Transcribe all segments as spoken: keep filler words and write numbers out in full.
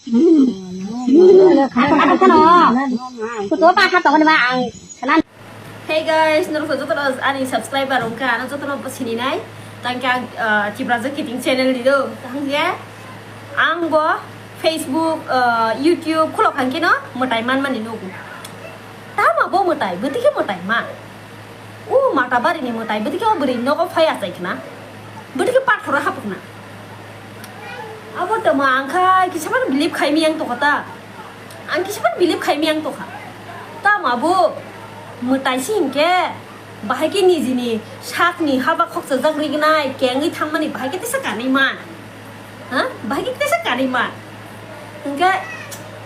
Hey guys, norok jotono ani subscriber wngkha, ano jotono bo sininai. Tangkhe ang, ah, Chibrajak Kiting channel ni do. Tangkhe ang bo Facebook, ah, YouTube khulok hangkhe no mwtai manmani nugo. Tama bo mwtai, bwtwi khe mwtai ma. O mata barini mwtai, bwtwi khe o bwrwi nogo phai achai khna. Bwtwi khe pathoro hapukna. Abo tamo ang kha kisa phano believe khai miyang tokha ta. Ang kisa phano believe khai miyang tokha. Tamo abo mwtai se hinkhe bahai khe nijini sakni haba khokchajak rignai kengwi thangmani bahai khe tesa kanwi man. Ha? Bahai khe tesa kanwi man. Hinkhe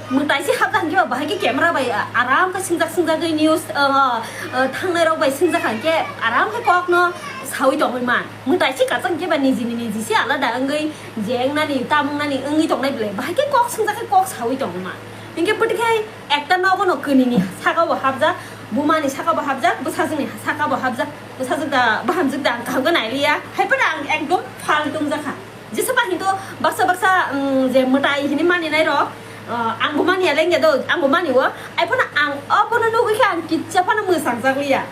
mwtai se hapjak hinkhe bahai khe camera bai aram khe singjak singjagwi news, uh, uh, thangnai rok bai singjak hinkhe aram khe kokno sawi tongwi man. Mwtai se kachak khe ba nijini niji se alada wngwi je wngnani, tamo wngnani wngwi tongnai belai. Bahai khe kok swngjak khe kok sawi tongma. Hinkhe bwtwi khe ekta nogo no kwnini saka bo hapjak, buma ni saka bo hapjak, bwsajwk ni saka bo hapjak, bwsajwk da, bahamjwk da ang kaham khe nai liya. Hai phano ang ekdom phaltung jakha. Jesa ba hinto baksa baksa, um, je mwtai hini mani nai rok, uh, ang bo mani ya lengya do, ang bo mani o. Hai phano ang o bono nugwi khe ang kitsa phano mwsang jak liya.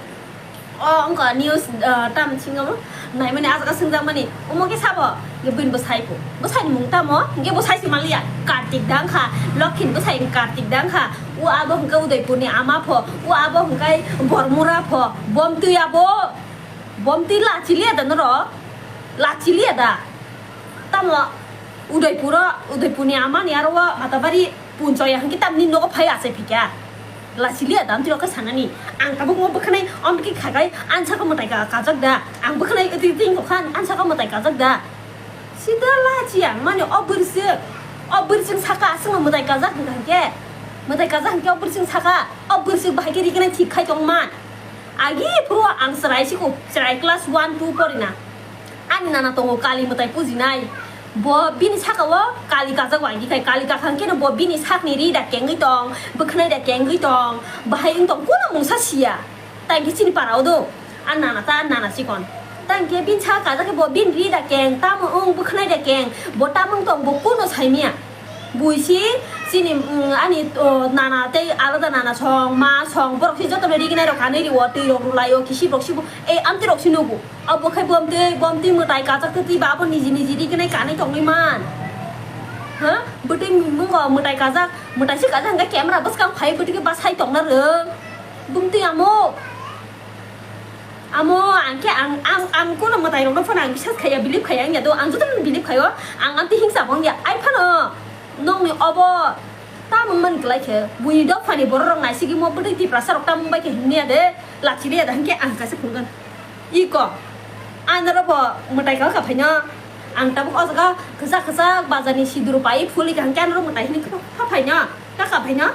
O wngkha news, ah, tam singamo naimani ah jaga swngjak mani, omo khe sabo, ye buini bwsai pho, bwsaini mung tamo, hinkhe bwsai se manliya, Kartik da wngkha, Lokhini bwsai Kartik da wngkha, o abo hinkhe Udaipurni ama pho, o abo hinkhe Bormura pho, bomtwi abo, bomtwi lachiliya da norok, lachiliya da. Tamo Udaipuro, Udaipurni amani aro o Matabari punchoya hwnkhe tamni nogo phai achai phikha. Lachiliya da amtwi rok khe sanani. Ang tabuk mo bwkhanai amtwi khagai ansaka mwtai ka kajak da. Ang bwkhanai twi twi kha ansaka mwtai kajak da. Sida lachi ang mani o bwrwswk. O bwrwswk saka aswkno mwtai kajak hwnkha hwnkhe. Mwtai kajak hwnkhe o bwrwswk saka. O bwrwswk bahai khe rignai thik khai tongman. Agi phuru ang chwrai siko, chwrai class one two porina. Ani nana tongo kali mwtai pujinai. Bo bini saka o kali kajak wai dikhai, kali kakhang keno bo bini sakni ri da kengwi tong, bwkhnai da kengwi tong, bahai wng tong, kono mungsa siya. Tangkhe chini para o do, a nana ta, a nana chikon. Tangkhe bini saka kajak khe bo bini ri da keng, tamo wng bwkhnai da keng, bo tamo wng tong, bo kono saimya. Buisi chini, mm, ani, o, nana tei alada nana song, ma song, borok se jotono rignai rok kanwi rio, twi rok rwlai o, kisi rok sibo, ei amtwi rok se nugo. Abo khai bomtwi, bomtwi mwtai kajak twi ba abo niji niji rignai kanwi tongwi man. Ha? Bwtwi mungo mwtai kajak, mwtai se kajak hwnkhe camera bwskang phai bwtwi khe basai tongna rwng. Bumtwi amo. Amo ang khe ang, ang, ang kono mwtai rokno phano ang bisas khaiya, believe khaiya wngya do, ang jotono believe khaio, ang amtwi hingsa bo wngya, ai phano nokni obo tamung man kwlai khe, buini dophani borok rok naisigwi mo bwtwi Tiprasa rok tamung bai khe himya de, lachi liya da hinkhe ang kaisa phunukgwn. Iko, ang norok bo mwtai kha kha phaino, ang tabuk o jaga kwchak kwchak bazar ni sidur pai phuli kha hinkhe ang norok mwtai hinwi kha phaino. Kaka phaino?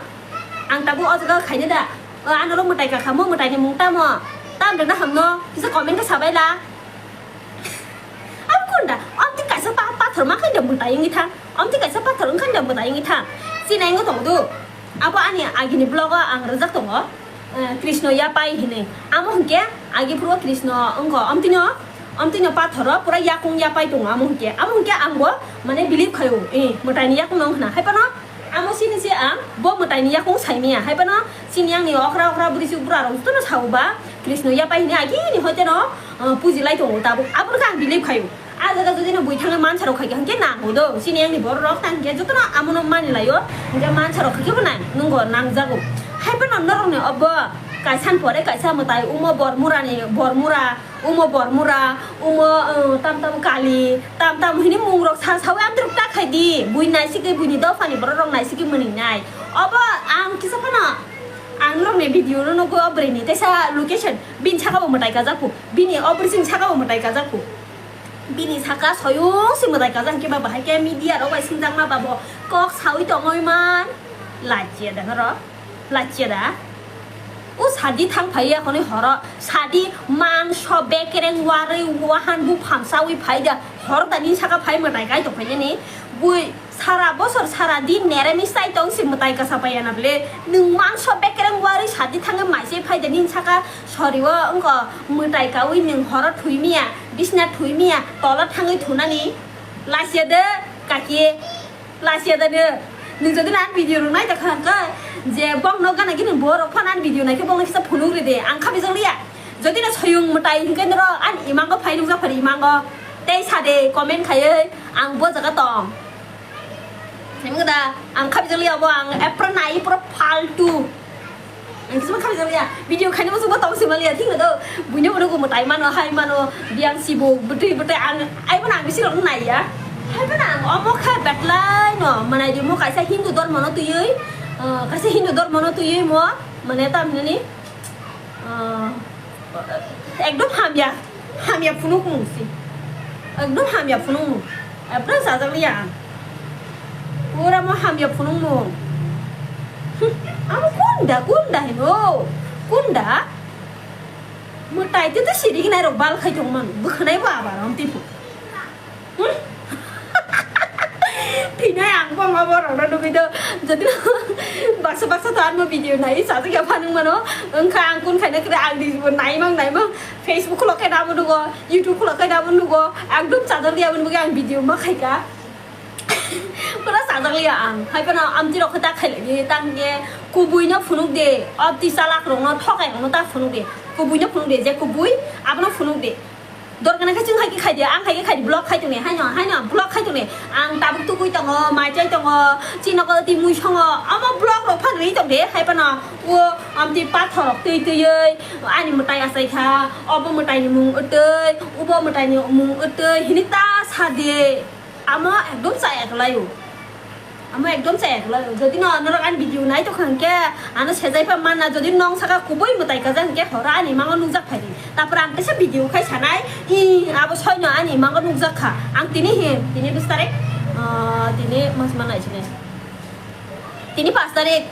Ang tabuk o jaga khaina da. O, ano rok mwtai kakha mo, mwtai ni mung tamo? Tam rwna hamno, kisa comment khe sabai la. Ang kun da, amtwi kaisa pa-, pathor ma khaida mwtai wngwi thang. Amtwi kaisa pathor wngkha da mwtai wngwi thang. Chini wngwi tong do. Abo ani agini vlog o ang rwjak tongo. Eh, Krishna yapai hinwi. Amo hwnkhe agi phuru Krishna wngkho. Amtwino, amtwino pathor o pura yakung yapai tongo amo hwnkhe. Amo hwnkhe ang bo mane believe khaio. Eh, mwtai ni yakung no wngkhna. Hai phano Amo sini se ang bo mwtai ni yakung saimaya, hai phano sini yang ni okra okra bwrwi suk bura rok jotono sao ba Krishna yapai hini agi ni hoite no, uh, puji lai tongo tabuk, abo khe ang believe khaio. A jaga jodi no bui thangwi mansa rok khai khe hwnkhe nango do, sini yang ni borok rok tang khe jotono amo no mani laio, hwnkhe mansa rok khai khe bo nang nungo nangjago. Hai phano norok ni obo kaisa ni pore kaisa mwtai omo bor mura ni bor mura. Umo Bormura, umo, uh, tam tam Kali, tam tam hini mung rok sa sawi amtwrwk ta khai di. Bui naisigwi buini dophani borok rok naisigwi mwnwi nai. Obo ang kisa phano ang norokni video no nugo o bwrwini teisa location bini saka bo mwtai kajak phu. Bini o bwrwi saka bo mwtai kajak phu. Bini saka soyung si mwtai kajak hwnkhe ba bahai khe media rok bai singjakma ba bo kok sawi tongoi man. Lachia da norok. Lachia da. O sadi thang phai ya khonwi horo. Sadi mangso bekereng warwi wahan buphang sawi phai da. Hor da nini saka phai mwtai kai tong phai nini. Bui sara bosor sara din neramis chai tong si mwtai kasa phai ya na bwle. Nwng mangso bekereng warwi sadi thangwi mai se phai da nini saka sori o wngkha mwtai kawi nwng horo thwi miya, bisna thwi miya, tola thangwi thunani. Lachia de kaki. Lachia da no. Nwng jodi na video rok nai ta kha hwnkhe je bokno gana gini borok phano ani video naikhe bokno kisa phunuk ridi, ang kha bijak liya. Jodi na soyung mwtai hinkhe norok ani imango phai nukjak phari imango tei sade comment khaiwi ang bo jaga tong. Simi da ang kha bijak liya bo ang epra nai pura faltu. Ang kisima kha bijak liya video khaini muchungma tong sima liya thik na do. Buino buino mwtai mano hai mano biang sibo bwtwi bwtwi ang ai bono ang bisi rok nai ya. Hai bono ang omo kha betlai no manai di mo kaisa Hindu dormo no twiwi, ah, kaisa Hindu dormo no twiwi mo mane tamni, ah, ekdom hamya, hamya phunuk mung si. Ekdom hamya phunuk mung. Epra sajak liya ang. Pura mo hamya phunuk mung. Amo kunda, kunda hino. Kunda? Mwtai te to siri gnai rok bal khai tong man. Bwkhanai bo abar om tipo. Thinai ang bo ma borok no nugwi do. Jodi baksa baksa to ang bo video nai sajak ya phanung mano. Wngkha ang kun khaina kre ang di bo nai mang nai mang. Facebook khulok khe nabo nugo, YouTube khulok khe nabo nugo. Ekdom sajak liya boni bagwi ang video ma khaika. Pura sajak liya ang. Hai phano amtwi rok khe ta khailai di tang khe kubui no phunuk de. Obti chalak rok no thokai rok no ta phunuk de. Kubui no phunuk de je kubui abono phunuk de. Dorkar nangkhe chwng hai khe khai di, ang hai khe khai di, vlog khai tongni, haino, haino, vlog khai tongni. Ang tabuk tugui tongo, mai chai tongo, chini nogo twi mui songo. Omo vlog rok phan ri tong de, hai phano o amtwi pathor rok twi twiwi ani mwtai achai kha, obo mwtai ni mung wtwi, ubo mwtai ni mung wtwi, hini ta sa de. Amo ekdom chaya kwlai o. Amo ekdom chaya kwlai o. Jodi no norok ani video nai tongkha hwnkhe ano sejai pha manna, jodi nong saka kubui mwtai kajak hwnkhe horo ani mango nukjak phai di. Tapor ang teisa video khai sanai, i abo soino ani mango nukjak kha. Ang tini hi, tini bis tarik, ah, tini mas manai sini. Tini pas tarik.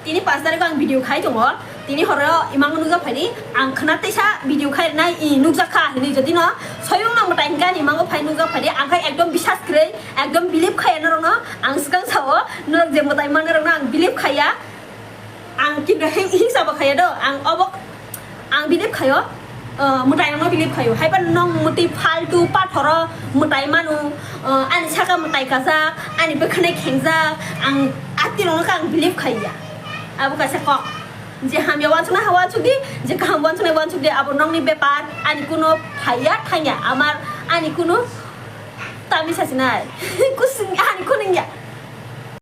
Tini pas tarik ang video khai tongo. Tini horo imang nukjak phai di. Ang khna teisa video khai nai i nukjak kha hinui jodi no soyung no mwtai hwnkhe ani imango phai nukjak phai di. Ang khai ekdom bisas kwrwi, ekdom believe khaiya norok no. Ang swkang sao norok je mwtai manna rok no ang believe khaiya. Ang kinto hing-, hingsa bo khaiya do. Ang obo ang believe khaio. Uh, mwtai rokno believe khaio. Haiba nong mwtwi faltu pathoro mwtai manu, uh, ani saka mwtai kajak, ani bwkhanai khengjak, ang atwi rokno khe ang believe khaiya. Abo kaisa kok. Je hamya wansuknai ha wansuk di, je kaham wansuknai wansuk di, abo nongni bepar, ani kuno phaiya thangya, amar ani kuno tamisa sinai. Kusung ani kunungya.